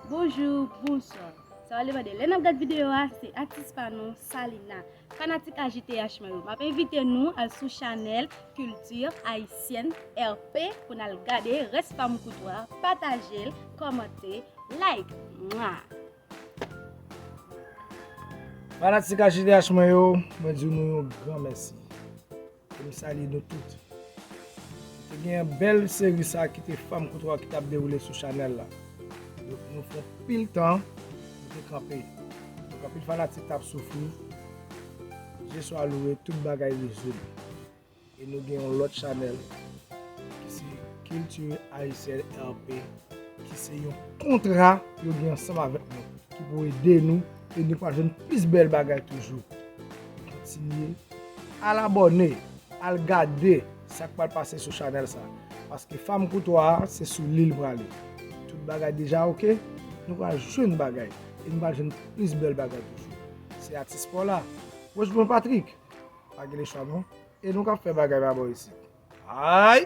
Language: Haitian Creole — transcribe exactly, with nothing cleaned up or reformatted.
Bonjou, bonswa. Sa w ale mande. Lè n ap gad videyo a, se atis pa nou, Salina. Fanatik A J T H mwen yo, m ap envite nou al sou chanèl Culture Haïtienne R P pou n al gade rès Fanm Koutwa, pataje l, kòmante, like. Mwa! Fanatik A J T H mwen yo, mwen di nou yon gran mèsi. E m salye nou tout. Te gen yon bèl seri sa ki te Fanm Koutwa ki t ap dewoule sou chanèl la. Donk nou fè yon pil tan nou te kanpe. Donk anpil fanatik t ap soufri. Je swa louwe, tout bagay rezoud. E nou gen yon lòt chanèl ki se Culture Haïtienne R P, ki se yon kontra yo gen ansanm avèk nou, ki pou ede nou, e nou pral jwenn plis bèl bagay toujou. Kontinye al abòne, al gade sa k pral pase sou chanèl sa. Paske Fanm Koutwa a, se sou li l prale. Tout bagay deja oke, nou pral jwenn bagay, e nou pral jwenn plis bèl bagay toujou. Se atis pa w la, Rochebon Patrick, pa gen lechwa non, e nou k ap fè bagay pa bò isit. Ay!